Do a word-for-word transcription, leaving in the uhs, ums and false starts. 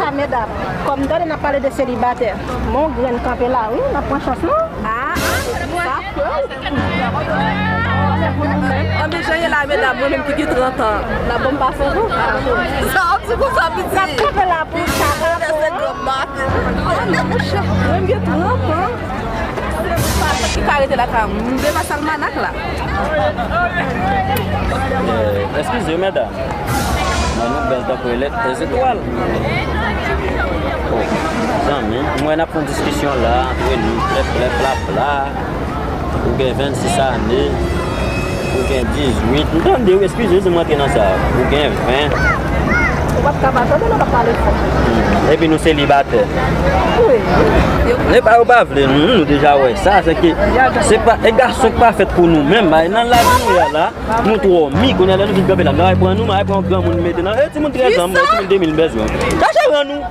Sa, medam, kòm m tande n ap pale de selibatè, men yon grenn kanpe la, wi, n ap pran chans nou. Ah, ah, sa fre, wi. Anben, jan ye la, medam, mwen menm ki gen trant an, n ap ban m pase tou. Sa w di konsa, piti? N ap kanpe la pou sa, pa rapò. Sa se granm maten. Ah, men monchè, mwen gen trant an. Ki ka rete lakay mwen, m depase almanak la. Eh, eskize, medam. Mwen nou bèl tankou elèt, ezetwal. Oh, zanmi, m wè n ap fè yon diskisyon la, antre nou, plè, plè, pla, pla. Ou gen vennsis ane, ou gen dizuit. M tande w, eskize si m antre nan sa. Ou gen ven. Ou p ap ka pa tande, non, w ap pale fò. Epi nou selibatè. Wi. E pa yo pa vle nou, nou deja wè sa, se ke se pa, e gason k pa fèt pou nou menm, bay nan laj nou ye la, nou twò mi, kounye a lè nou vin kanpe la, nou ay pran nou, ay pran yon granmoun mete nan, e timoun trèz an, timoun de mil m bezwen. Chache rann nou.